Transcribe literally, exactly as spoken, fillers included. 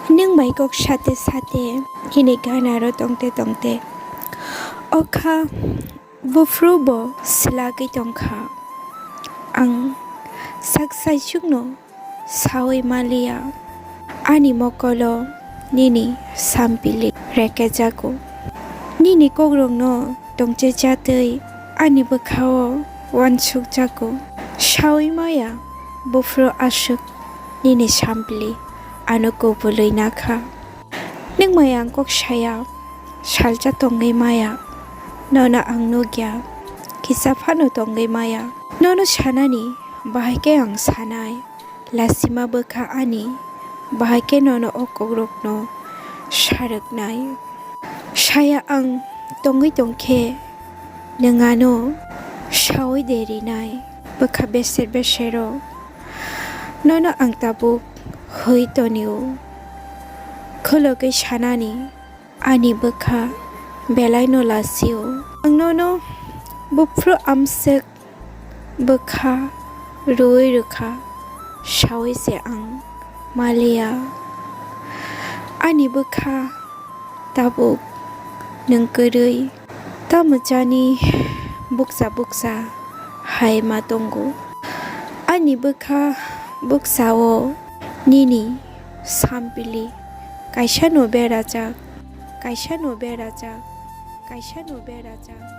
Nwng bai kok sate sate nini ganaro tongte tongte o kha buphuru bo swlagwi tongkha. Ang sak saichukno saui maliya. Ani mokolo nini sampili rekejago. Nini kokrokno tongchejatwi ani bwkhao uansukjago. Saui maya buphuru aswk nini sampili ano kubulwi nakha. Nwng maya ang kok saya, salsa tongwi maya, nono ang nukya, kisa phano tongwi maya. Nono sanani bahai khe ang sanai, lasima bwkha ani, bahai khe nono o kokrokno sarwknai. Saya ang tongwi tongkhe nwng ano saui de rinai, bwkha beser besero nono ang tabuk hoi tonio. Khulogwi sanani ani bwkha belaino lasio. Ang nono buphuru amswk bwkha rwui rwkha saui se ang maliya. Ani bwkha tabuk nwng kwrwi tamo chani bukcha bukcha hai ma tongo. Ani bwkha bukchao nini sampili kaisano berajak, kaisano berajak, kaisano berajak.